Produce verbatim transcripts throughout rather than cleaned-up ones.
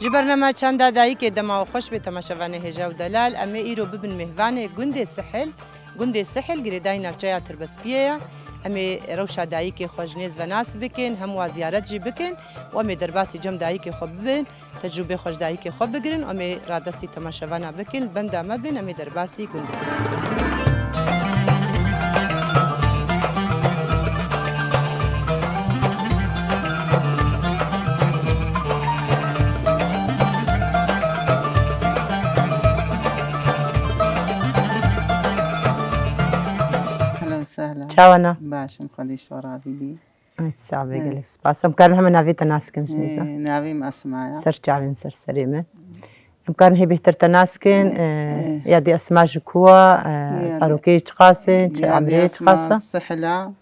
Li bernama Çanda Dayikê dema we xweş bê temaşevanê hêja û delal. Em ê îro bibin mêvanê gundê Sihil. Gundê Sihil girêdayî navçeya Tirbespiyê ye. Em ê rewşa dayikê xwe ji nêz ve nas bikin, hem wa ziyaret jî bikin û em ê derbasî cem dayikê xwe bibin, tecrûbê xwe ji dayikê xwe bigirin û em ê radestî temaşevana bikin. Li benda me bin, em ê derbasî gundê. Hello, sehla. Çawa ne? Baş im, Xwedê ji we razî bî. Ay, sax be, gelek spas. Em karin heme navê te nas kin ji nêz ve? Ee, navê min Esma ye. Ser çavên ser serê min. Em karin hê bêhtir te nas kin, ee, ya dê Esma ji ku wa, ee, zarokê çiqas in, çi emrê çiqas e? Sihla.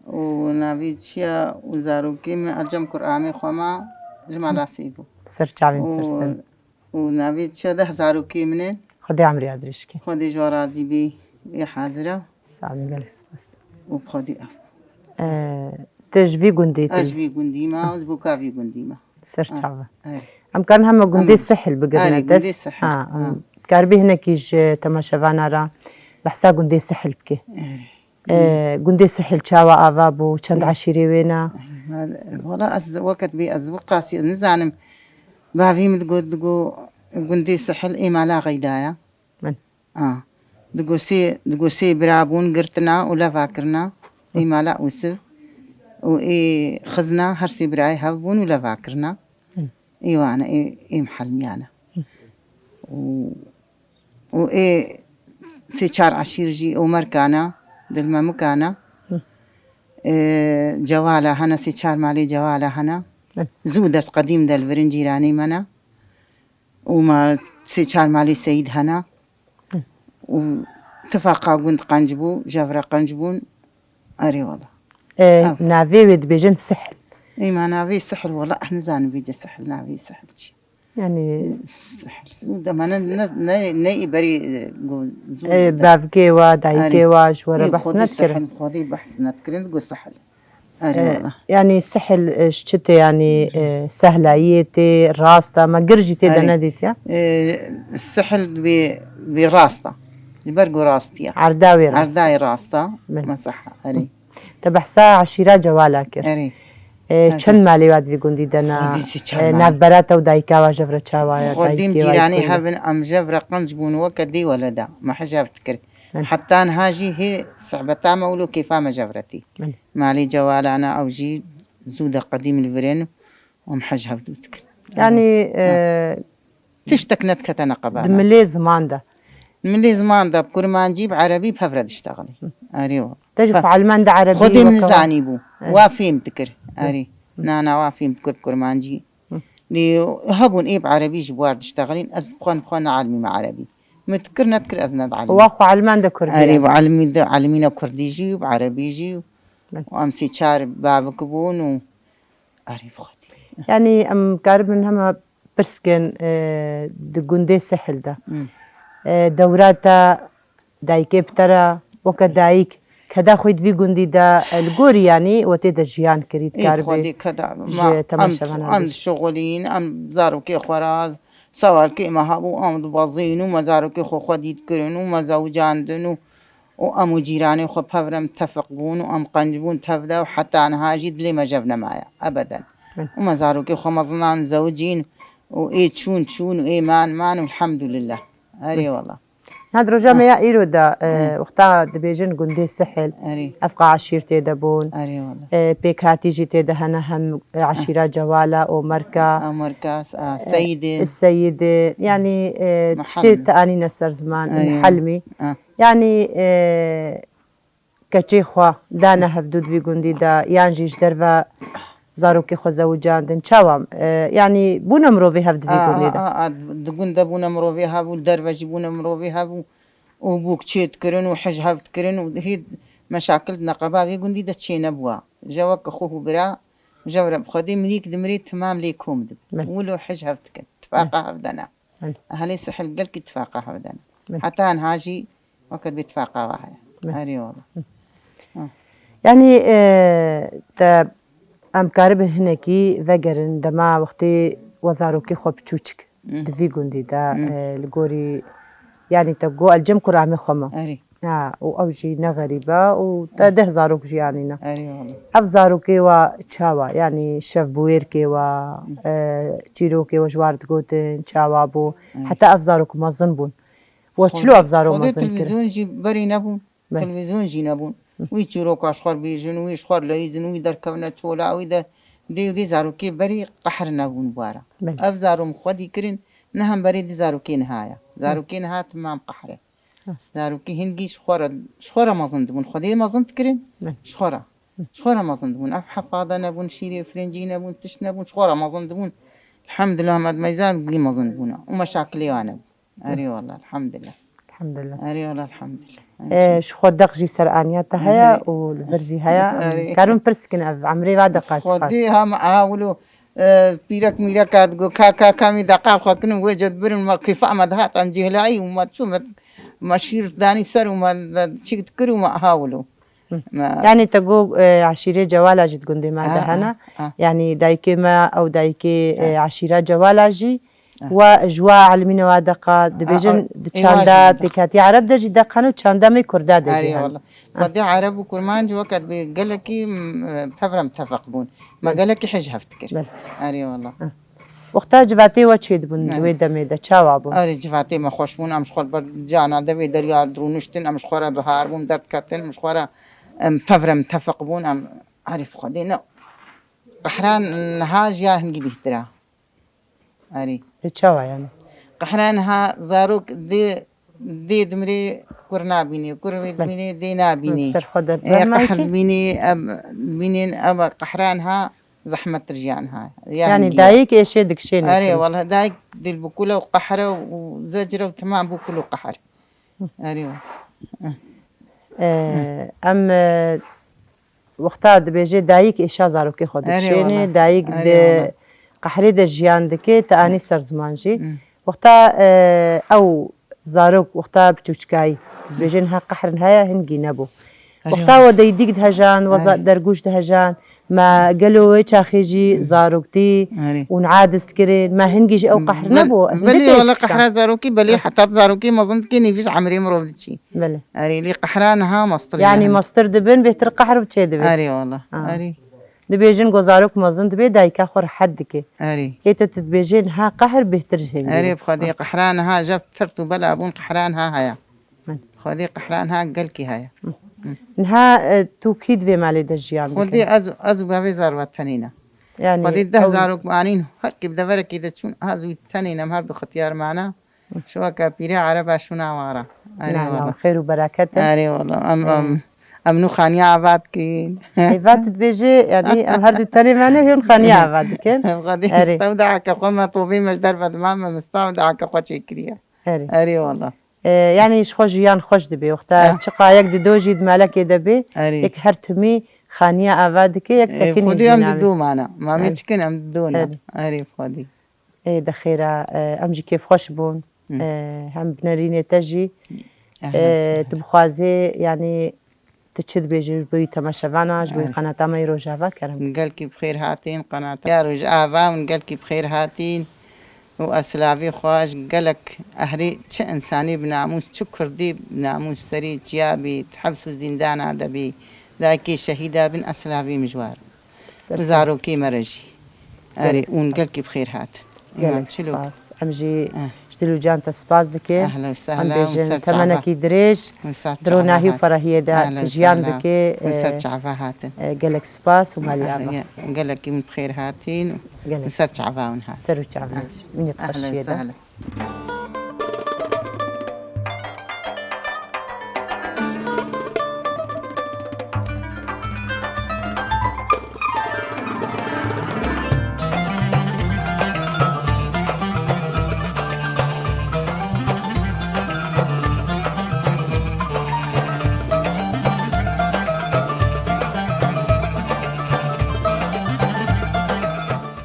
Û navê çi ye? Û zarokê min Ercem Kur'anê xwe ma ji mala sê bû. Ser çavên ser serê. Û navê çi ye? Deh zarokê min in. Xwedê emrê dirêj ke. Xwedê ji we razî bî. Wê hazir e. Sax bî, gelek spas. Û bi Xwedê ev. Ee, tu ji vî gundî tê? Ez ji vî gundî me, ez boka vî gundî me. Ser çava. Em karin hema gundê Sihil bigirine dest. Gundê Sihil. Ha, em karibî hinekî ji temaşevana re behsa gundê Sihil bike. Ee, gundê Sihil çawa ava bû, çend eşîrê wê ne? Wala ez weket bî ez wek qasî nizanim. Bavî min digot, digot gundê Sihil ê mala Xeyda ye. A. Digot sê, digot sê bira bûn, girtina û leva kirina. Ê mala Ûsiv û ê xizna her sê birayê hev bûn û leva kirina. Ê wane, ê, ê mihelmiyane. Û, û ê sê çar eşîr jî û merkana, dilmemikana. Ê, cewala hene, sê çar malê cewala hene. Zû dest qedîm de li virin cîranê me ne. û ma sê çar malê seyîd hene û tifaqa gund qenc bû, jev re qenc bûn. Erê wala. E, navê wê dibêjin Sihil. Ê ma navê Sihil, wala eh nizanim vêce Sihil, navê Sihil çi? Yani Sihil. Zû de me ne, ne, ne, ne î berî, e, go-, zû e, de. Bavkê wa, dayikê wa ji we re behs nedikir? Xwedî behs nedikirin, digo Sihil. Erê wala. Yanî Sihil, e, ji çi tê, yanî, e, sehlayiyê tê, rast e, me gir jî tê de nedîtiye? E, Sihil bi, bi rast e. Ji ber ku rast e. Erda wê rast. Erdayê rast e. Belê. Me sehla, erê. Te behsa eşîra Cewala kir. Erê. E, çend malê wa di vî gundî de ne? Xwedî sê çar malê. E, navbera te û dayika wa jev re çawa ye? Xwedî em cîranê hev in, em jev re qenc bûn weke dê weleda. Me hej hev dikir. Heta niha jî hê sehbeta me wilo kêfa me jev re tê. Malê Cewalana ew jî zû de qedîm li vir in û em hej hevdû dikin. Yanî, e, tiştek nedikete neqeba me. Di milê ziman de. Di milê ziman de bi kurmancî, bi erebî, bi hev re diştexilî. Erê wa. Te jî xwe elmen de erebî. Xwedê min nizanîbû. Wa fêm dikir. Erê. Na, na, wa fêm dikir bi kurmancî. Lê hebûn ê bi erebî ji bo wer diştexilîn, ez bi xwe, bi xwe neelimîme erebî. Min dikir nedikir ez nedielîme. Wa xwe elmen de kurdî ye. Erê, bi elimî de, elimîne kurdî jî û bi erebî jî û em sê çar bavik bûn û erê bi xwe dî. Yanî em karibin hema pirs kin, e, di gundê Sihil de. E, dewra te dayikê bi te re weke dayik, keda xwe di vî gundî de, e, li gorî yanî we tê de jiyan kirî, dikaribê ji temaşevana bêjî. Em dişixulîn, em zarokê xwe re, sewalkê me hebû, em dibezîn û me zarokê xwe xwedî dikirin û me zewicandin û, û em û cîranê xwe bi hev re mitefiq bûn û em qenc bûn tev de û heta niha jî dilê me jev nemaye, ebeden. Û me zarokê xwe mezinan zewicîn û ê çûn çûn û ê man man û elhamdulillah. Erê wela. Niha di roja me ya îro de, e, wexta dibêjin gundê Sihil, ev qa eşîr tê de bûn, e, pêkhatî jî tê de hene, hem, e, eşîra Cewala, Omerka, Omerka, e, Seyidê. Seyidê. Yanî, e, tiştê te anîne ser ziman, Mihelmî. Yanî, e, keçê xwe dane hevdû di vî gundî de, yan jî ji derve zarokê xwe zewicandin? Çawa? E, yanî bûne mirovê hev di vî gundî de? A, a, a, di gund de bûne mirovê hev û li derve jî bûne mirovê hev û, û bûk çê dikirin û hij hev dikirin û hê meşakil di neqeba vê gundî de çê nebûwa. Je weke xwe û bira, je re bi Xwedê mirîk dimirê timam lê kom dibin. Wilo hij hev dikin. Tifaqa hev de ne. Ehlê Sihil gelkî tifaqa hev de ne. Heta niha jî weke dibê tifaqa we heye. Erê wela. Yanî, e, te em karibin hinekî vegerin dema wextê We zarokê xwe piçûçik di vî gundî de, e, li gorî, yanî te got el cem kuramê xwe me. Erê. Ha, û ew jî ne xerîb e û te deh zarok jî anîne. Erê wala. Ev zarokê we çawa? Yanî şevbûyêrkê we, e, çîrokê we ji war digotin, çawa bû? Erê. Heta ev zarok mezin bûn. We çilo ev zarok mezin kir? Televîzyon jî berî nebûn. Belê. Televîzyon jî nebûn. Hı. Wî çîroka ji xwe bêjin, wî ji xwe leyîzin, wî derkevine çola, wî de dê û dê zarokê berî qehr nebûn wara. Belê. Ev zaro min xwedî kirin, ne hemberê di zarokê niha ye. Belê. Zarokê niha timam qehr e. Rast. Zarokê hingî ji xwe re, ji xwe re mezin dibûn. Xwedê mezin dikirin, belê, ji xwe re. Hı. Ji xwe re mezin dibûn. Ev hefade nebûn, şîrê firincî nebûn, tişt nebûn, ji xwe re mezin dibûn. Elhamdulillah, me di meyzan wî mezin bûne. Û meşakilê wan nebûn. Erê wala, elhamdulillah. Elhamdulillah. Erê wala, elhamdulillah. Ee, ji xwe deq jî ser aniya te heye û li vir jî heye. Erê. Karin pirs kin ev emrê va deqa çiqas? Xwedê ha me aha wilo, e, pîrek mîreka digo, ka, ka, ka mî deqa xwe kin û wê cedibirin me kêfa me dihat, em cihlayî û me çû me, me şîr danî ser û me çik dikir û me aha wilo. Hı. Me Yani te got, e, eşîrê Cewala jî di gundê me de hene. Ha, ha. Yani dayikê me ew dayikê, e, eşîra Cewala jî. Ha. Wa ji wa elimîne wa deqa dibêjin, ha, di çanda pêkhatî Ereb de jî deqan û çanda me Kurda de jî hene. Erê wala. Ha. Xwedê Ereb û Kurmanc weke dibê gelekî, m, e, tevre mitefiq bûn. Me gelekî hij hev dikir. Belê. Erê wala. Ha. Wexta civatê we çêdibûn di wê demê de, çawa bûn? Erê, civatê me xweş bûn, em ji xwe li ber cana devê derya dirûniştin, em ji xwe re bihar bûn, derdketin, em ji xwe re, em, pevre mitefiq bûn, em, erê, bi Xwedê ne. Qehran niha jiya hingî bêhtir e. Erê. Lê çawa yani? Qehran niha zarok dê Dê dimirê kur nabînê, kur wê dimînê dê nabînê. Ser xwe derdixwe. Ê, qehr dibînê, em, dibînên, ev qehran ha, zehmettir jiyan ha. Ya Yani hindî ya. Dayik êşê dikişêne. Erê, wala dayik dil bi kul û qehre û zecre û temam bû kul û qehr. Erê. Ee, em, e, Wexta dibêje dayik êşa zarokê xwe dikişêne, dayik di qehrê de jiyan dike, te anî ser ziman jî. Wexta, e, ew zarok wexta piçûçikayî, dibêje niha qehrin heye, hingî nebû. Wexta we deydîk dihejan, we dergûş dihejan, me gelo wê çaxê jî zaroktî û niha dest kirin, me hingî ji ew qehr nebû. Belê, wala qehra zarokî, belê, heta zarokî mezin dike, nîvî ji emrê mirov diçî. Belê. Erê, lê qehra niha mestir Yani yani. Mestir dibin, bêhtir qehr û çê dibin. Erê wala. Ha. Erê. Dibêjin ku zarok mezin dibe, dayika xwe rehet dike. Erê. Ê tu, tu dibêjê niha qehr bêhtir ji hingî. Erê, bi Xwedê qehra niha jev tirt û bela bûn, qehra niha heye. Hı. Xwedê qehra niha gelkî heye. Niha, e, tu kî di vê malê de jiyan dike? Xwedê ez, ez û bavê zarva tenê ne. Yani Xwedê deh zarok anîn, her kî bi deverekê de çûn, ez wî tenê ne, em her du xetiyar mane. Şeweke pîrê ereba şûna wara. Erê wala. Xêr û bereket e. Erê wala. Em, em, em nû xaniya ava dikin. Êva tu dibêjê, yani em her du tenê me ne hên xaniya ava dikin. Em xwedî mistewdeke xwe me tovê me ji derve dima me mistewdeke xwe çêkiriye. Erê. Erê wala. E, yani ji xwe jiyan xweş dibe. Wexta çiqa yek dido jî di melekê de bê, yek her timî xaniya ava dike, yek sekinî jî nabê. Xwedî em dido mane. Mamê çikin em dido ne. Erê. Erê xwedî. Ê, de xêra, e, em jî kêfxweş bûn. E, hem binerînê te jî, e, tu bixwazê, yanî tu çi dibêjî ji bo temaşevana, ji bo qenata me yê Rojava kerem? Gelkî bi xêr hatîn, qenata ya Rojava hûn gelkî bi xêr hatîn û ez silavê xwe ji gelek ehlî çi însanî bi namûs, çi kurdî bi namûs serî çiya bî, di heps û zîndana de bî, dayikê şehîda bin, ez silavê min ji war. Û zarokê me re jî. Erê, hûn gelkî bi xêr hatin. Gelek spas. Em jî ji dil û can te spas dike. Ehlen û sehlen. Em bêjin temenekî dirêj, di ronahî û ferahiyê de tu jiyan bike. Hûn ser çava hatin. E, gelek spas û malî ava. Gelekî min bi xêr hatin. Gelek. Ser çava hûn hatin. Ser û çava. Mînî xweşiyê de.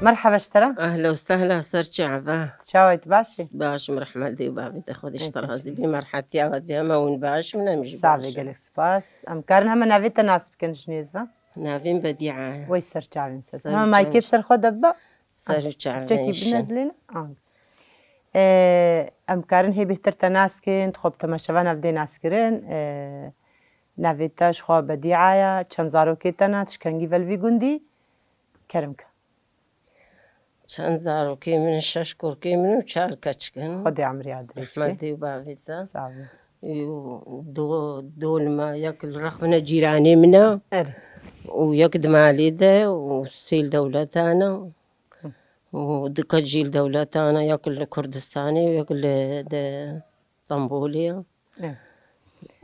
Merhaba ji te re. Ehla û sehla, ser çava. Çawa yî, tu baş î? Baş im, rehmetê û bavê te, Xwedê ji te razî bî. Merhetiya we dê heme hûn baş bin, em jî baş in. Sağ be, gelek spas. Em karin heme navê te nas bikin ji nêz ve? Navê min Bedîa ye. Wey ser çavên ser. Hema maykê bi ser xwe de bibe? Ser û çav Çekî neyşin. Binezlîne? An. Ee, em karin hê bêhtir te nas kin, xwe bi temaşevan ev dê nas kirin. Ee, navê te ji xwe Bedîa ye, çend zarokê te ne, tu ji kengî ve li vî gundî? Kerem ke. Çend zarokê min, şeş kurkê min û çar keçik in. Xwedê emriya dirêj ke. Rehmetê û bavê te. Sağ olun. Û do, do li me, yek li rex min e, cîranê min e. Erê. Û yek di malê de û sê li dewletan e. Hı. Û dike jî li dewletan e, yek li Kurdistanê û yek li de Stenbolê ye. Evet.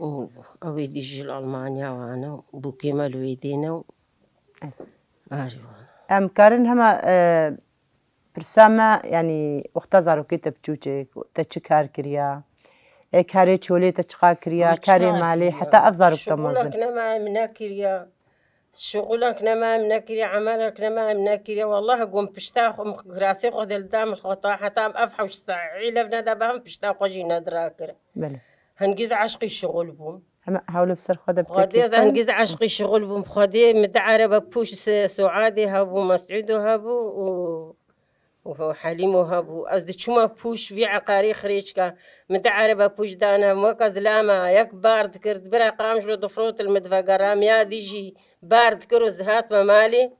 Û ew ê dî jî li Almanya wan e, bûkê me li wê dê ne û Evet. arê wan e. Em karin hema, e, pirsa me, yanî wexta zarokê te biçûçik, te çi kar kiriya? E, karê çolê te çiqa kiriya? Karê malê, heta ev zarok te mezin. Şixulek nema em nekiriya. Şixulek nema em nekiriye, emelek nema em nekiriye. Wallahî gom pişta xwe, kirasê xwe de li dam xwe ta heta em ev hewş saî lev neda be, em pişta xwe jî nedira kir. Belê. Hingîz eşqî şixul bûm. Hema hewle bi ser xwe de Xwedê biçekî ez hingîz eşqî şixul bûm. Xwedê min di erebe pûş se-, Suadê hebû, Mesûdo hebû û û Helîmo hebû. Ez diçûma pûş vî eqarê xirêçka. Min di erebe pûş dane, weke zilama, yek bar dikir, bira qamşlo difrotil min divegeram, ya dî jî bar dikir û zihatme malê.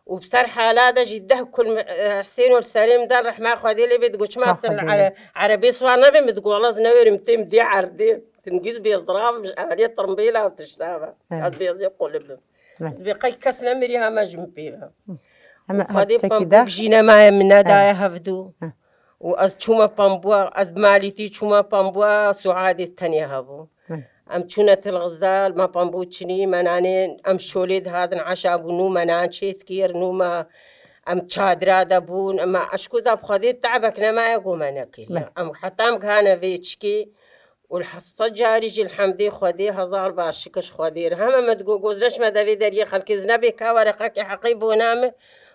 Û bi ser hala de jî deh kul mi-, e, Husêno li serê min dan rehma Xwedê lê bê, digo, "Çima tu li ere-, erebê siwar nebê?" Min digo, "Wela ez newêrim têm dê erdê." Tingîz bêzirav ji aliyê tirmbêla û tişta ve. Evet. Ez bêzê qulibim. Belê. Dibê qey kes nemirî heme ji min pê ve. Heme Û Xwedê pambûk jî nemaye min nedaye hevdû. Heh. Û ez çûme pambûa, ez bi malîtî çûme pambûa Suadê tenê hebû. Heh. Em çûne Tilxizal, me pambû çinî, me nanê, em şolê dihatin eşa bû, nû me nan çêdikir, nû me em çadira de bûn, me eşku da bi Xwedê te'bek nemaye ku me nekiriye. Heh. Em heta em gihane vê çikê, û li hesa carî jî li hemdê Xwedê hezar bar şikir ji Xwedê re. Heme me digo, goz reş me devê deriyê xelkê, zinebê ka were qekê heqê bona min,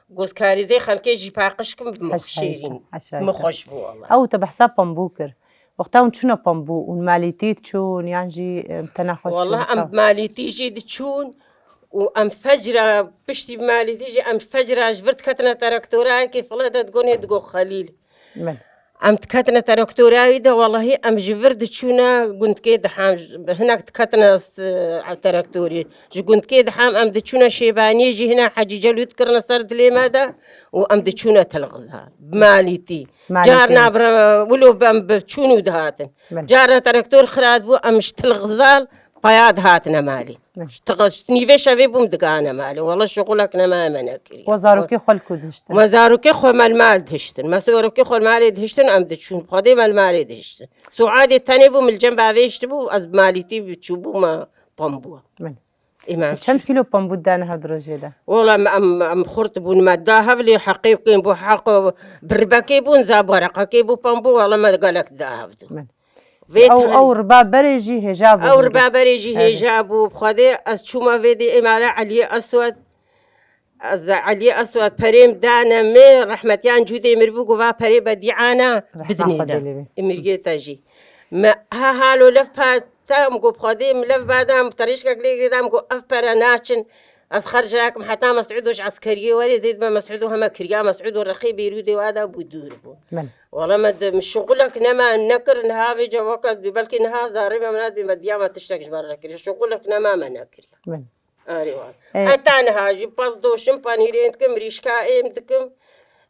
goz karîzê xelkê jî paqij kim, bi min xweş şêrîn. Min xweş bû wela. Ew te behsa pambû kir. Wexta hûn çûne pambû, hûn malîtî diçûn yan jî, em, tena xwe diçûn? Wela em malîtî jî diçûn û em fecra, piştî malîtî jî em fecra ji vir diketine teraktorayekê file de digonê digo Xelîl. Belê. Em diketine teraktorayî de, welahî em ji vir diçûne gundkê diham, hinek diketine s-, teraktorî. Ji gundkê diham em diçûne Şêvaniyê jî hine Hecî Celû dikirine ser dilê me de û em diçûne Tilxizal. Bi malîtî. Malîtî. Carna bi re-, wilo bi em bi çûn û dihatin. Belê. Carna teraktor xirat bû, em ji Tilxizal Paya dihatine malê. Hı. Ji tiq-, ji nîvê şevê bûm digane malê. Wela şixulek nema me nekiriye. We zarokê xwe li ku dihiştin? Me zarokê xwe me li mal dihiştin. Me zarokê xwe li malê dihiştin, em diçûn. Xwedê me li malê dihiştin. Suadê tenê bû, min li cem bavê hiştibû, ez malîtî çûbûme pambûa. Belê. Ê me Çend kîlo pambû dane hev di rojê de? Wela em, em, em xurt bûn, me da hev lê heqê kêm bû, heq birbekê bûn, za bareqekê bû pambû, wela me gelek da hev dû. Belê. Vê Ew, tenê. Ew riba berê jî hêja bû Ew hûn riba berê jî hêja bû. Bi Xwedê ez çûma vê dê ê mala Eliyê Eswed. Ez Eliyê Eswed perê min dane min, rehmetiyan cûdê min bû, got, "Va perê Bedîana bidinê de." Rehma Xwedê lê bê. Ê miriyê te jî. Me ha halo lev pa te, em got, "Xwedê min lev bada, em terîşkek lê girêda, em got, ev pere naçin." Ez xerc nakim heta Mesûdo ji eskeriyê werê, zêd me Mesûdo heme kiriya, Mesûdo rexê Bêrûdê wa da bû dûr bû. Belê. Wala me de, min şixulek nema nekir, niha vê cewaka, belkî niha zarê me min hat bê me diya me tiştek ji me re nekiriye. Şixulek nema me nekiriye. Belê. Arê wala. E, Heta niha jî pez doşim, panîrên dikim, rîşka êm dikim.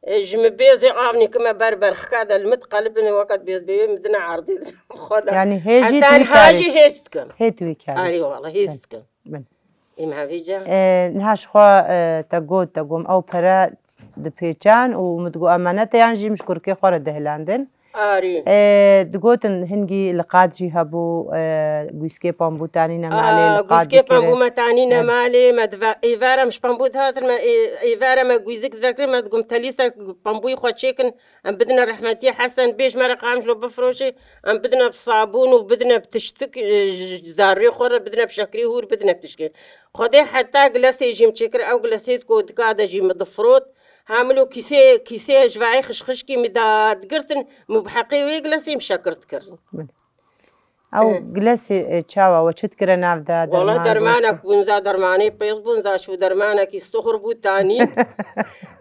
E, ji min bêzê av nikime ber berxika de li min diqelibin, weke bêz bê min dine erdê de xwe de. Yanî hê jî Heta tu niha karî. Jî hêz dikim. Hê tu karî. Arê wala, hêz Belê. Dikim. Belê. Ê me vêca. E, niha ji xwe, e, te got, te gom ew pere dipêçan û min digot emanete yan jî min ji kurkê xwe re dihilandin. Arî. E, digotin hingî liqat jî hebû, e, gûskê pambû tanîne malê, Aa, liqat gûskê dikirin. Pambû me tanîne Belê. Malê, me dive-, êvara me ji pambû dihatin, me ê-, êvara me gûzik divekirin, me digom telîsek pambûyê xwe çêkin, em bidine rehmetiyê Hesen, bêj me re qamij lo bifroşê, em bidine bi sabûn û bidine bi tiştik, e, ji, ji zarrê xwe re bidine bi şekrê hûr, bidine bi tişkê. Xwedê heta gilesê jî min çêkir, ew gilesê ku dika de jî min difrot. Ha min lo kîsê, kîsê ji vayê xişxişkî min da digirtin, min bi heqê wê gilesê min şekir dikirin. Belê. Ew gilesê, e, çawa we çi dikire nav de? Wala dermanek bûn, za dermanê pêz bûn, za şû dermanekî sixur bû tanîn.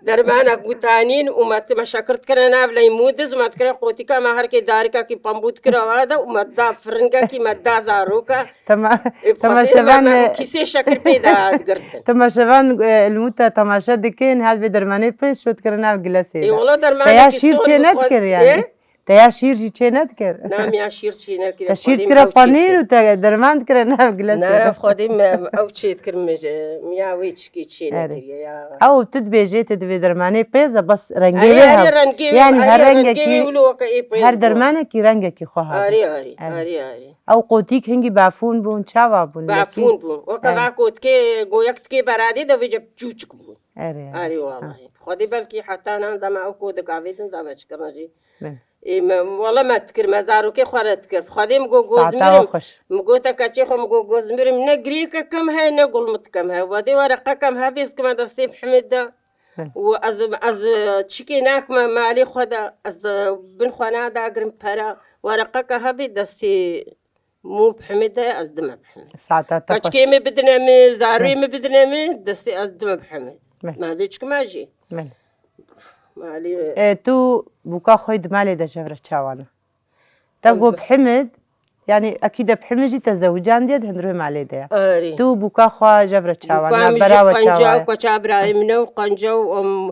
Dermanek bû tanîn û me, me şekir dikire nav leymû diz, me dikire qotîka, me her kê darikekî pembû dikire wa de û me da firingekî, me da zaroka. Tema-, Ê, bi Xwedê me, temaşevan, me e, kîsê şekir pê de digirtin. Temaşevan, e, li mû te temaşe dikin, her vê dermanê pêz şû dikire nav gilesê de. Ê, wala dermanekî sixur bû, Xwed-, Te ya şîr jî çê nedikir yani? Ê? Te ya şîr jî çê nedikir? Na, min ya şîr çê nekiriye. Te şîr dikire panîr û te derman dikire nav gilesê. Na, na, Xwedê me ew çê dikir, min ji, min ya wê çikê çê nekiriye ya. Ew tu dibêjê, tu divê dermanê pêz e, bes rengê wê hew. Erê, rengê wê, Yani her erê, rengê rengekî, wê wilo weke ê pêz her bû. Dermanekî rengekî xwe hebû. Arê, arê, arê, arê. Ew qotikî hingî bafûn bûn, çawa bûn? Bafûn bûn. Weke va kotikê, goyek tikê beradê de vêce çûçik bûn. Erê, erê. Erê, wallahî. Xwedê belkî heta nan dema ew kodik avêtin, dema çikirna jî. Ê, me, wala me dikir, me zarokê xwe re dikir. Xwedê min got, "Goz mirim." Min gote keçê xwe, min got, "Goz mirim, ne girêke kem heye, ne gulmit kem heye. Wedê wereqe kem hebê, ez kime destê Mihemmed de. Û ez, ez çikê nakime malê xwe de, ez bin xwe nadagirim pere. Wereqeke hebê destê mû Mihemmed de, ez dime Mihemmed. Keçikê min bidine min, zarûyê min bidine min, destê ez dime Mihemmed." Ma ez ê çikime jî. Malê E, tu bûka xwe di malê de ji hev re çawa ne? Te got Bihimid, yani ekî de Bihimid jî te zewicandiye, di hundirê malê de ye. Erê. Tu bûka xwe ji hev re çawa ne? Bûka min jî bera we qenca çawa ye? Û keça birayê min e û qenca û, em,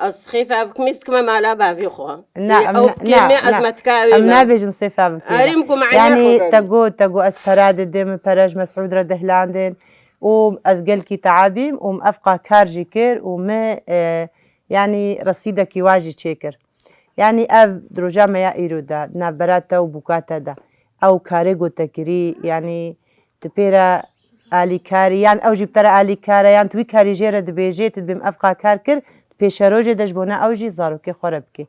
ez xêfa bikim, ez dikime mala bavê xwe. Na, Ê, em ew na, bikê na, me, ez na. Metika wê Em me. Nabêjin xêfa bikê. Erê, min got, manya xwe Yani, te bavê. Got, te got, ez pere didim, pere ji Mesûd re dihlandin û ez gelkî teabîm û min evqa kar jî kir û min, e, yani resîdekî wa jî çêkir. Yanî ev di roja me ya îro de, di navbera te û bûka te de, ew karê ku te kirî, yanî tu pê re alîkar î, yan ew jî bi te re alîkar e, yan tu wî karî jê re dibêjê, tu dibê min ev qa kar kir, di pêşerojê de ji bona ew jî zarokê xwe re bikê.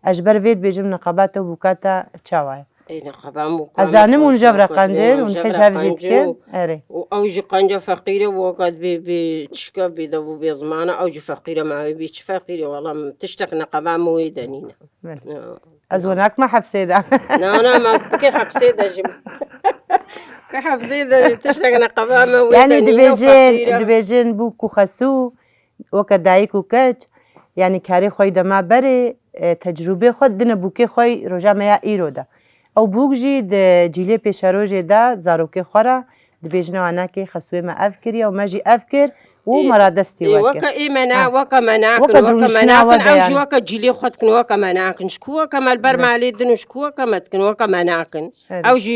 Ez ji ber vê dibêjim, niqaba te û bûka te çawa ye? Ê, niqaba min û Ez zanim hûn ji hev re qencin, hûn hê ji hev jî dikin. Erê. Û ew jî qenca feqîr e, weka dibê, bê çişka bê dev û bê ziman e, ew jî feqîr e, ma wê bê çi feqîr e, wela min tiştek niqaba min wê de nîne. Belê. Ya. Ez we nakime hepsê de. Na, na, ma tu kê hepsê de jî. Kê hepsê de jî tiştek niqaba min wê Yani de nîne û dibêjin, feqîr e. Dibêjin bûk û xesû, weke dayik û keç, yani karê xwe yî dema berê, e, tecrûbê xwe dine bûkê xwe yî roja me ya îro de. Ew bûk jî di cîlê pêşerojê de zarokê xwe re dibêjine, wanakê xesûyê me ev kiriye û me jî ev kir û Ê, me radestî ê, weke. Weke ê me na, Ha. Weke me nakin, Weke weke me rûniştina nakin, we de ew jî yani. Weke cîlê xwe dikin, weke me nakin. Ji ku weke me li ber Ne. Malê din û ji ku weke me dikin, weke me nakin. Evet. Ew jî,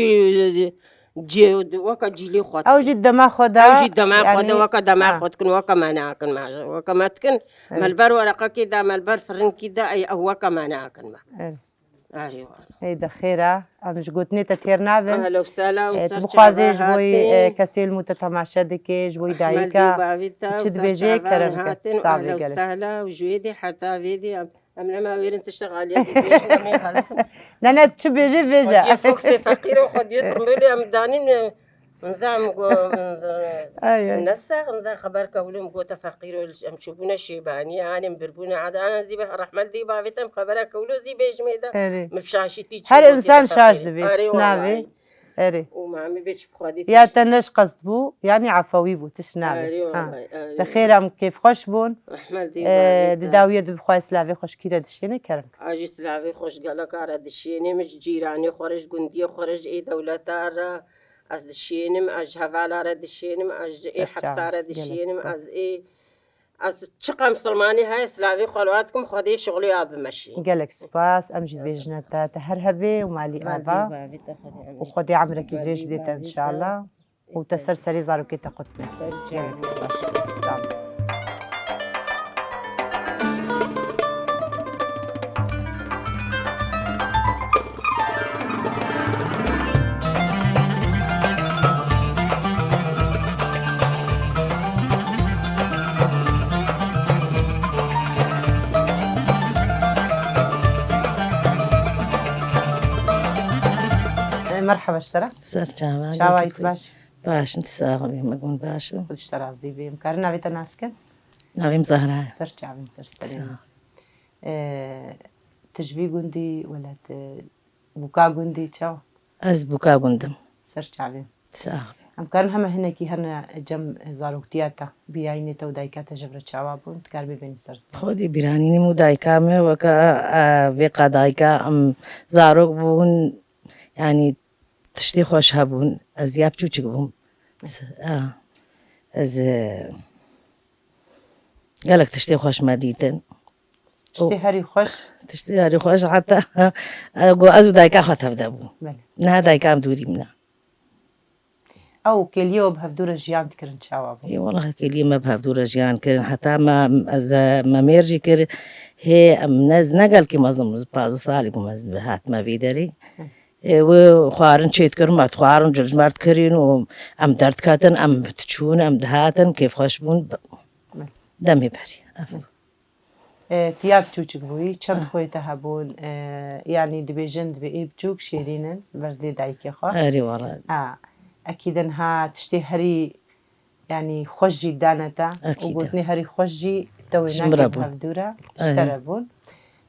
e, cê-, weke cîlê xwe Ew dikin. Jî dema xwe de, Ew jî dema xwe de, yani, weke dema ha. Xwe dikin, weke me nakin, me, weke me dikin. Evet. Me li ber wereqekê de, me li ber firinkî de, ey, ew weke me nakin me. Evet. Erê wala. Ey de xêr e, em ji gotinê te têr nabin. Ehla û sehla û E, tu ser bixwazê çava ji bo yî, hatin. E, kesê li mû te temaşe dike, ji bo yî Ehmedî dayika, û bavî te tu çi û ser dibêjê, çavan kerem ke. Hatin û Sağ ehla û bê gelek. Sehla û ji wê dê heta vê dê em, em nema wêrin tiştek xaliyê bibêjin, em ê xelin. Ne, ne, çi bêjê, bêje. Xwediyê foksê feqîr û xwediyê tirmbêlê em danîn, e, Nizam go, Ay, ay. Nesa, nizam xeber kewlum go te feqîr ol, em çûbûne şêbanî, hanê em birbûne, eda, ana zî be rehmet dî bavê te em xebera kewlo zî bêjmê de. Erê. Min bi şaşîtî çû Her gotiye insan te şaş feqîr. Dibê, Arê tişt navê. Wallahî. Erê. Û mamê bê çi bi xwedî Ya tişt. Te neş qest bû, yanî efewî bû, tişt navê. Arê Ha. Wallahî, arê Te xêr wallahî. Em kêfxweş bûn. Rehmet dî Ee, bavê Di te. Dawiyê di bixwe silavê xweşkî re dişêne kerem. A jî silavê xweş geleka re dişêne, min ji cîranê xwe re, ji gundiyê xwe re, ji ê dewleta re, Ez dişênim, ez ji hevala re dişênim, ez ji ê Ser çavan. Hepsa re Gelek dişênim, spas. Ez ê, ez çiqa misilmanî heye, silavê xwe li we dikim, Xwedê şixulê a bimeşî. Gelek spas, em jî dibêjine te, te her hebê û malî ava. Û Xwedê emrekî dirêj bide te, înşallah. Û te ser serê zarokê te qutbe. Gelek spas. Sağ ol. Merhaba ji te re. Ser çava, Çawa gelek yî baş? Baş in, sağ ol, me gon baş û. Xwedê ji te razî be. Em karin navê te nas kin? Navê min Zehra ye. Ser çavên ser serê Sağ ol. Ee, tu ji vî gundî, wele tu bûka gundî çawa? Ez bûka gundim. ser çavê. Sax be. Em karin heme hinekî hene cem zaroktiya te, bîrayînê te û dayika te ji vir çawa bûn, tu kar bibênî ser ziman. Xwedî bîranînî min û dayika me weke, e, vê qadayika em zarok bûn, yanî tiştê xweş hebûn. Ez ya biçûçik bûm. S-, a, ez, e, gelek tiştê xweş me dîtin. Tiştê herî xweş? Tiştê herî xweş heta, e, ku ez û dayika xwe tevde bûn. Belê. Niha dayika em dûrî min e. Ew û kêliyê we bi hevdû re jiyan dikirin çawa bû? Ê, wela kêliyê me bi hevdû re jiyan kirin. Heta me, ez, me mêr jî kir. Hê, em ne, ne gelkî mezin bûm, pazdeh salî bûm ez hatime vê derê. Hı. Ê, wê xwarin çêdikirin, me dixwarin, cil ji me re dikirin û em derdiketin, em diçûn, em dihatin, kêfxweş bûn. Hı. Demê berî. Hı. E, tu ya biçûçik bûyî, çend Ah. xwê te hebûn? E, yanî dibêjin, divê ê biçûk şêrîn in, ber dê dayikê xwe. Erê wala. A, ekîd in ha tiştê herî, yanî xweş jî dane te û Ekîd e. gotinê herî xweş jî te wê Ji min nakê re bi bûn. hevdû re, ji te Erê. re bûn.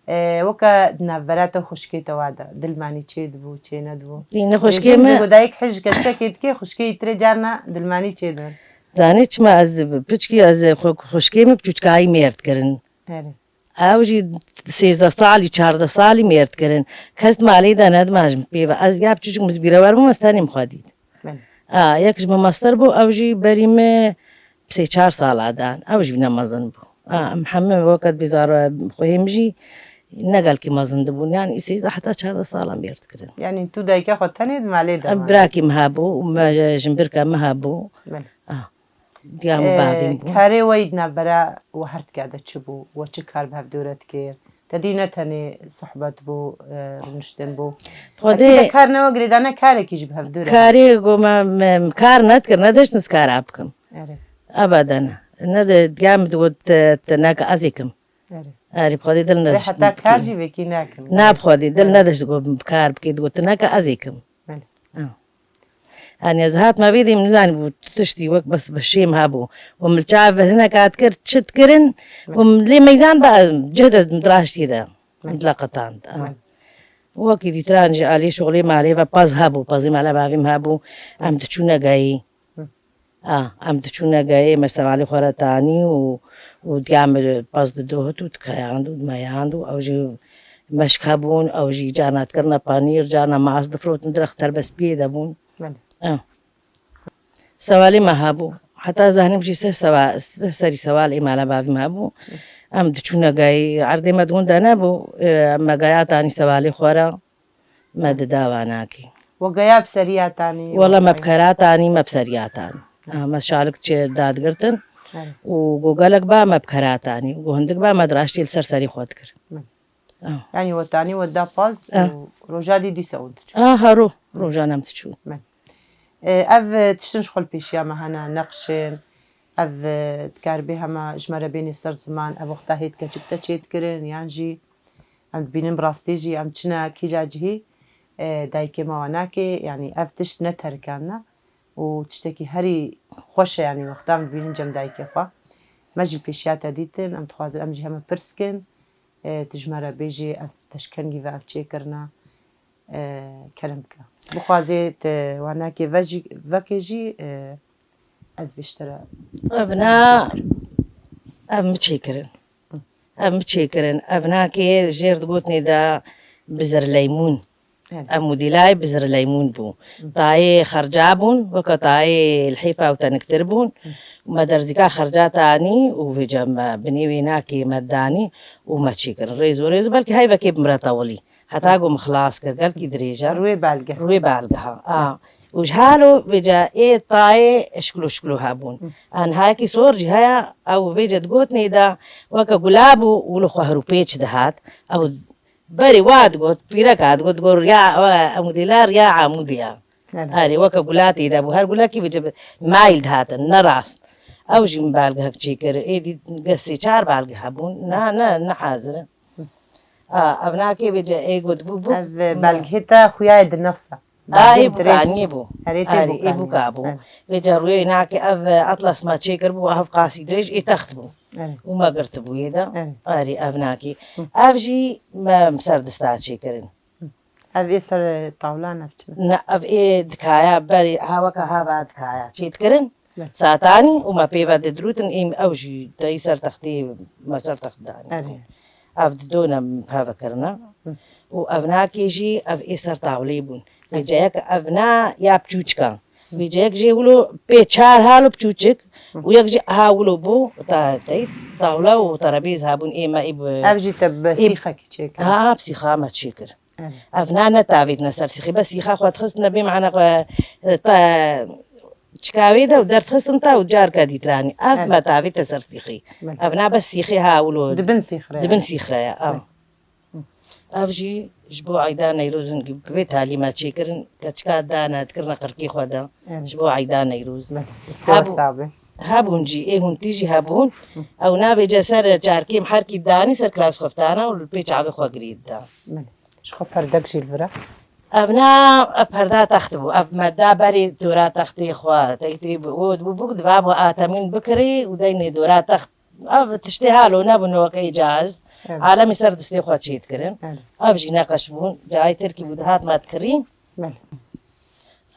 E, weke di navbera te û xwişkê te wa de, dilmanî çê dibû, çê nedibû? Yine xwişkê Dibêjin, me dibêjin, dayik hej kesekê dike, xwişkê îtirê carna dilmanî çê dibin. Zanî çima ez piçkî ez xwe, xwişkê me piçûçkayî mêr dikirin. Erê. Ew jî sêzdeh salî, çardeh salî mêr dikirin. Kes di malê de nedima ji min pê ve. Ez ya biçûçik min ji bîra wer bûm, ez tenê min xwe dît. Belê. A, yek ji min mestir bû, ew jî berî me sê çar sala dan. Ew jî ne mezin bû. A, em hemû weke dibê zaro xwehê min jî ne gelkî mezin dibûn. Yanî sêzdeh heta çardeh sala mêr dikirin. Yanî tu dayika xwe tenê di malê de Em mane. birakî min hebû, me, jimbirka min hebû. Belê. A. Diya min Ee, bavê min bû. Karê we yî di navbera we her tika de çi bû? We çi kar bi hevdû re dikir? Te dî ne tenê sohbet bû, e, rûniştin bû. Xwedê Ekî de kar ne we girêdane, karekî jî bi hevdû re. Karê ku me, me kar nedikir, nediştin ez kara bikim. Erê. Ebeden. Ne de diya min digot, te, te neke ez ê kim. Erê. Erê, bi Xwedê dil Vê nediştin heta kar bikî. jî vekî nakin. Na bi Xwedê dil Erê. nedişt digot kar bikê, digot te neke ez ê kim. Belê. Ah. Yanî ez hatime vê dê min nizanîbû tiştî wek bes bi şêm hebû. Û min li çav hinek hat kir, çi dikirin, û min lê meydan ba, cih de min diraştî de, min dileqetand. Ah. Wekî dîtiran jî alî şoxlê malê ve pez hebû, pezê mala bavê min hebû, em diçûne geyî. Hı. Ah, em diçûne geyê, me sevalê xwe re tanî û, û diya me pez didohit û dikeyand û dimeyand û ew jî meşk hebûn, ew jî carna dikirine panîr, carna mas difirotin, direxter bes piyê de bûn. Belê. Ah. Sevalê me hebû. Heta zanim jî seh sewa-, seh serî sevalê mala bavî me hebû. Em diçûne geyê, erdê me di winda nebû, e, me geya tanî sevalê xwe re. Me dida wanakî. We geya bi seriya tanî, Wela we me bi geya. kera tanî, me bi seriya tanî. Ah, me şalik çi dadigirtin. Evet. Û go gelek ba me bi kera tanî. Go hindik ba me diraştî li ser serî xwe dikir. Evet. Ah. Yanî we tanî we da paz Ah. û roja dî dîsa hûn diçûn. Ah, hero. Rojan em diçûn. Evet. E, ev, e, tiştin ji xwe li pêşiya me hene, neqşin. Ev, e, dikaribê hema ji me re bênê ser ziman, ev wexta hêt keçik te çêdikirin, yan jî em dibînin bi rastî jî em çine kîja cihî, e, dayikê me wa nake, yanî ev tişt ne terikandine û tiştekî herî xweş e, yanî wexta em dibînin cem dayikê xwe. Me jî pêşiya te dîtin, em dixwazin em jî heme pirs kin, e, tu ji me re bêjî ev teşkengî ve ev çêkirine, e, kerem bike. Bixwazê tu wanakê ve jî, vekê jî, e, ez vê ji te re Evna, ev mi çêkirin. Ev mi çêkirin. Evnakê jêr digotinê de bizir leymûn. Evet. Ev modîlayê bizir leymûn bû. Hı. Tayê xerca bûn, weke tayê lihêfa û teniktir bûn. Hı. Me derzîka xerca tanî û vêca me binê wê nakê me danî û me çêkirin. Rêz û rêz û belkî heyvekê bi min re tewilî. Heta ku min xilas kir, gelkî dirêj e. Rûyê belgeha. Rûyê belgeha, a. Û ji halo vêca ê tayê şiklo şiklo hebûn. Hı. A niha yekî sor jî heye, ew vêca digotinê de weke gula bû û li xwe her û pêç dihat. Ew berê wa digot, pîreka digot, digot, riya, ew, ew modîla riya amûdê ye. Evet. Erê, weke gula tê de bû. Her gulekî vêca bi mayîl dihatin, ne rast. Ew jî min belgehek çêkir. Êdî sê çar belge hebûn. Ne, ne, ne hazir in. A, ev nakê vêca ê got bû, bû. Ev, e, belgehê te xuya ye di nefsa. A, ê Belgehê dirêj. bûkaniyê bû. Erê, tê Erê, ê bûkaniyê. bûka bû. Evet. Vêca rûyê nakê ev, e, atlas me çêkir bû, ev qasî dirêj, ê text bû. Evet. Û me girtibû yê de. Evet. Erê, ev nakê. Hı. Ev jî me ser dista çêkirin. Hı. Ev ê ser tawlan ev çi ne? Ne, ev ê dikaya berê ha weke ha va dikaya çêdikirin. Satanî û me pê ve didirûtin, êm ew jî teyî ser textê, me ser text danî. Ev didone peve kirine. Û ev nakê jî ev ê ser tawlê bûn. Vêceyek ev na ya piçûçika. Vêceyek jê wilo pê çar halo piçûçik û yek jî ha wilo bû ta teyî tawla û terebêz habûn ê me ê bi Ev jî te bi ê sîxekî çêkir. Ha, bi sîxa me çêkir. Ev na ne tavêt ne ser sîxê, bes sîxa xwe dixistin ne bê mane xwe, e, te çikavê de û derdixistin te û carka dîtiranî. Ev me tavêt te ser sîxê. Ev na bes sîxê ha wilo. Di bin sîxre. Di bin sîxre ye, ev. Ev jî ji bo eyda Neyrozin bi vê talî me çêkirin, keçika dane dikirine qirkê xwe de. Ji bo eyda Neyroz. Hebû-, hebûn jî, ê hûn tî jî hebûn. Ew navê ce ser çarkê herkî danî ser kilas xeftana û li pê çavê xwe girê dida. Ji xwe perdek jî li vir e. Ev na, ev perda text bû. Ev me da berê dora textê xwe. Tey tê bi, o, bû, bû, diva bû atemîn bikirî û deynê dora text. Ev tiştê halo nebûn weke îcaz. Alemî ser distê xwe çê dikirin. Ev jî neqeş bûn. Cayê tirkî bû, dihat me dikirî.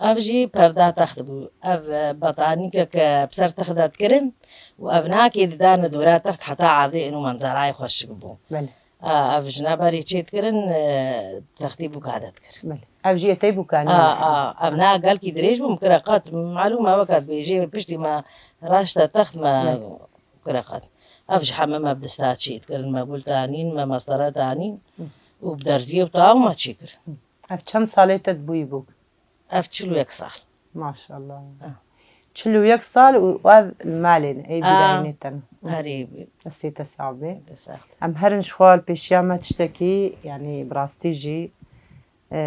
Ev jî perda text bû. Ev, e, betanîke ke bi ser text de dikirin û ev nakê didane dora text heta erdê êno manzarayê xweş bibû. A, ev jina berê çê dikirin, e, textî bûka de dikir. Ev jî etey bûkanî. A, a, ev na gelkî dirêj bû, min kire qet, malûm e weke dibêjê piştî me raşte text me kire qet. Ev ji heme me bi dista çê dikirin, me gul danîn, me mestere danîn û bi derziyê û taw me çê kirin. Ev çend salê te dibûyî bû? Ev çil û yek sal. Maşallah. Ah. Çil û yek sal û ev li malê ne, ê bîrayînê te ne. Erê. Destê te sax bê. Te sax. Em herin ji xwe li pêşiya me tiştekî, yanî bi rastî jî, e,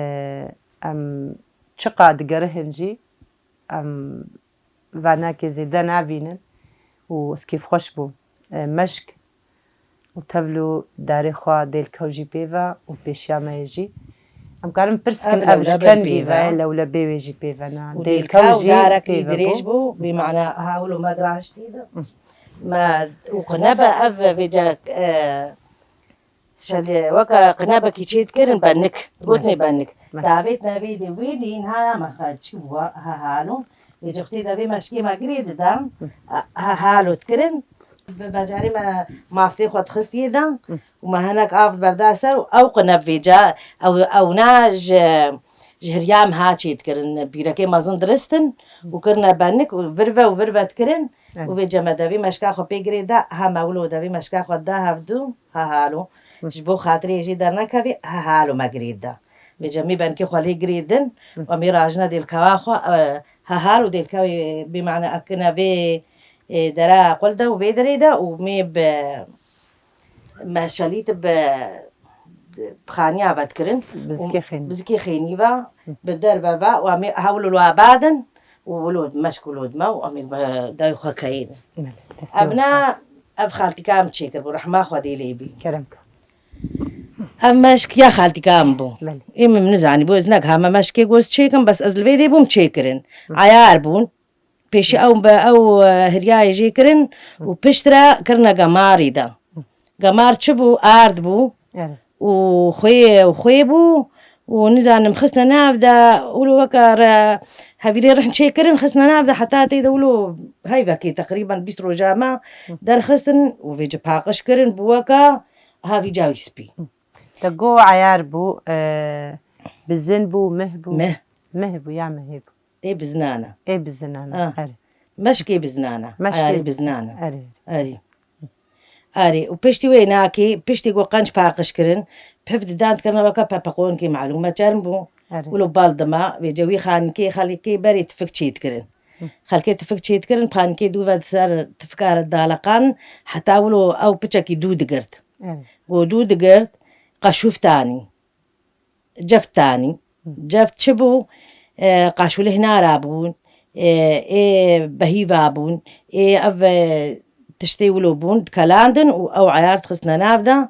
em çiqa digerihin jî, em venekê zêde nabînin û ez kêfxweş bûm. E, meşk û tevlo darê xwe dêlkew jî pê ve û pêşiya me yê jî. Em karin pirs kin, ev ji kengî ve, lewlebê wê jî pê ve ne. Û dêlkew jî darekî dirêj bû, bî mane hawil û me diraştî de. Me û qinebe ev vêce, e, şelê weke qinebekî çê dikirin benik, gotinê benik. Davêt nevê de wê dîn ha me xwe çi bû, ha halo. Vê coxtê de vê meşkê me girê dida, ha, ha halo dikirin. Bi becerê me mastê xwe dixistiyê de û me hinek av berda ser û ew qineb vêca, ew, ew na ji, ji hiriya me ha çê dikirin. Bîrekê mezin diristin û kirine benik û virve û virve dikirin û vê ceme devî meşka xwe pê girê de, ha me wilo devî meşka xwe da hevdû, ha halo. Ji bo xatirê jî dernekevî, ha halo me girê de. Vê cemî benkê xwe lê girê din, em ê rajine dêlkewa xwe, e, ha halo dêlkewê bê mane ekine vê, e, dera qul de û vê derê de û mê bi meşalît bi, bi xaniya ve dikirin. Bizikê xênî. Bizikê xênî ve, bi derve ve û em ê hewlo lo abadin û wilo meşk û lo dime û em ê bi dayê xwe keyîn. Ev ne, ev xaltîka em çêkir bû, rehma Xwedê lê bî. Kerem ke. Ev meşk ya xaltîka em bû. Ê min nizanî bû, ez nek hame meşkê goz çêkim, bes ez li vê dê bûm çêkirin. Ayar bûn. Pêşî ew be, ew, e, hiryayê jê kirin û piştre kirine gemarî de. Gemar çi bû? Ard bû. Û xwê, û xwê bû û nizanim xistine nav de, wilo weke re hevîrê rihn çêkirin, xistine nav de heta tê de wilo heyvekê teqrîben bîst roja me derxistin û vêci paqij kirin bû weke havî cawî spî. Te got ayar bû, e, bizin bû, mih bû? Mih. Mih bû ya mihê bû? Ê bizinana. Ê bizinana, erê. Meşkê bizinana. Meşkê ayarî bizinana. Erê. Erê. Erê. Û piştî wê nakê, piştî ku qenc paqij kirin, piv didan dikirine weke pepeqonkê malûm me çerm bû. Erê. Wilo bal dima, vê cewî xanikê, xelkê berê tifik çê dikirin. Xelkê tifik çê dikirin, panikê dû ve ser tifika re daleqan, heta wilo ew piçekî dû digirt. Erê. Go dû digirt, qeşûf tanî. Ceft tanî. Ceft çi bû? E, qaşûlê hinara bûn, e, ê behîva bûn, ê ev, e, tiştê wilo bûn, dikelandin û ew eyar dixistine nav de,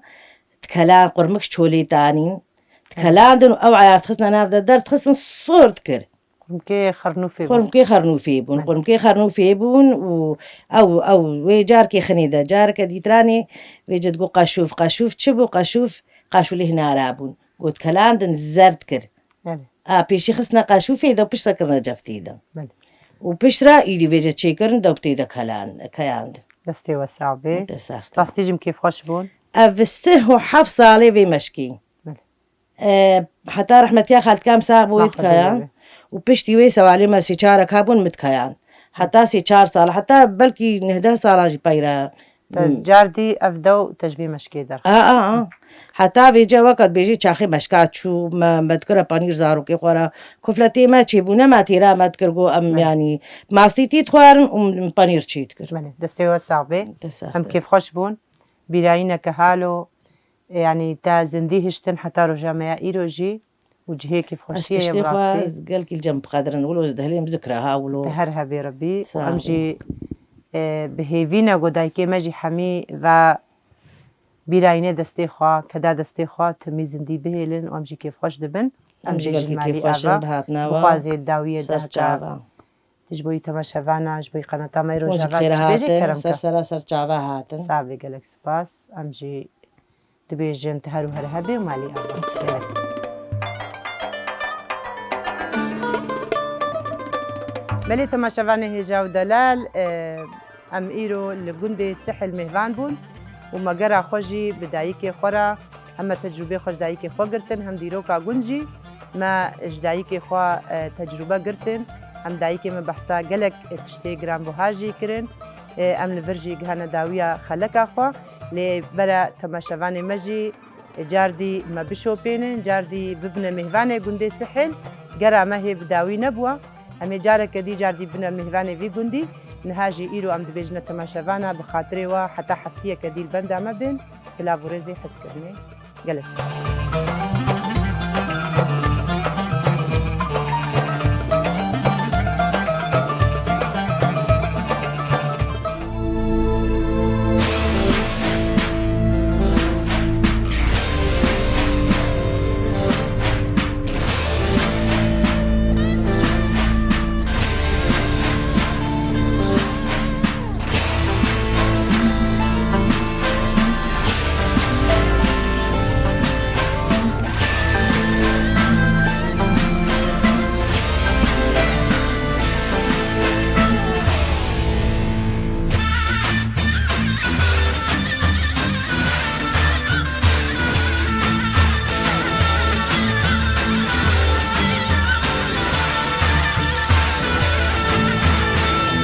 dikelan qurmik çolê tanîn, dikelandin û ew eyar dixistine nav de, derdixistin sor dikir. Qurmikê xernûfê bûn. Qurmikê xernûfê bûn. Qurmikê xernûfê bûn û ew, ew wê carkê xinê de, careke dîtiranê vê ci digot qeşûf. Qeşûf çi bû? Qeşûf qaşûlê hinara bûn. Got kelandin zerd kir. A, pêşî xistine qaşûfê de û piştre kirine ceftî de. Belê. Û piştre îdî vêce çêkirin de û tê de kelan-, keyandin. Destê we sax bê. Te sax te. Rastî jî min kêfxweş bûn. Ev sih û heft salê vê meşkî. Belê. E, heta rehmetiya xaltika min sax bû wê dikayan. Û piştî wê sewalê me sê çarek hebûn min dikayan. Heta sê çar sal, heta belkî neh deh sala jî peyre. Te cardî ev dew te ji vê meşkê derxist. A, a, a. Heta vêce weke dibêjî çaxê meşka çû, me, me dikire panîr zarokê xwe re. Kufletê me çêbûne me têra me dikir got em, belê, yanî mastîtî dixwarin û min panîr çê dikir. Belê, destê we sax bê. Te sax te. Em kêfxweş bûn. Bîrayîneke halo, yanî te zindî hiştin heta roja me ya îro jî û cihê kêfxweşiyê ye bi rastî. Ez tiştê xwe gelkî li cem biqedirin, wilo ji dihlê min zikra ha wilo. Te her hebê Rebî û em jî, e, bi hêvî ne ku dayikê me jî hemî ve bîrayînê destê xwe, keda destê xwe, timî zindî bihêlin û em jî kêfxweş dibin. Em jî gelkî kêfxweş in bi hatina we. Bixwazê dawiyê de heta. Ji bo yî temaşevana, ji bo yî qenata me, Rojava, ji bêjê kerem ke. Ser sera ser çava hatin. Sax bê, gelek spas. Em jî dibêjin tu her û her hebê û malî ava. Belê temaşevanê hêja û delal, e, em îro li gundê Sihil mêvan bûn û me gera xwe jî bi dayikê xwe re, hem me tecrûbê xwe ji dayikê xwe girtin, hem dîroka gund jî me ji dayikê xwe, e, tecrûbe girtin. Hem dayikê me behsa gelek tiştê giranbuha jî kirin. E, em li vir jî gihane dawiya xeleka xwe. Lê bere temaşevanê me jî, e, cardî me bişopênin, cardî bibine mêvanê gundê Sihil. Gera me hê bi dawî nebûwa. Em ê careke dî cardî bine mêvanê vî gundî. Niha jî îro em dibêjine temaşevana bi xatirê we heta heftiyeke dî li benda me bin. Silav û rêzê hezkirinê. Gelek spas.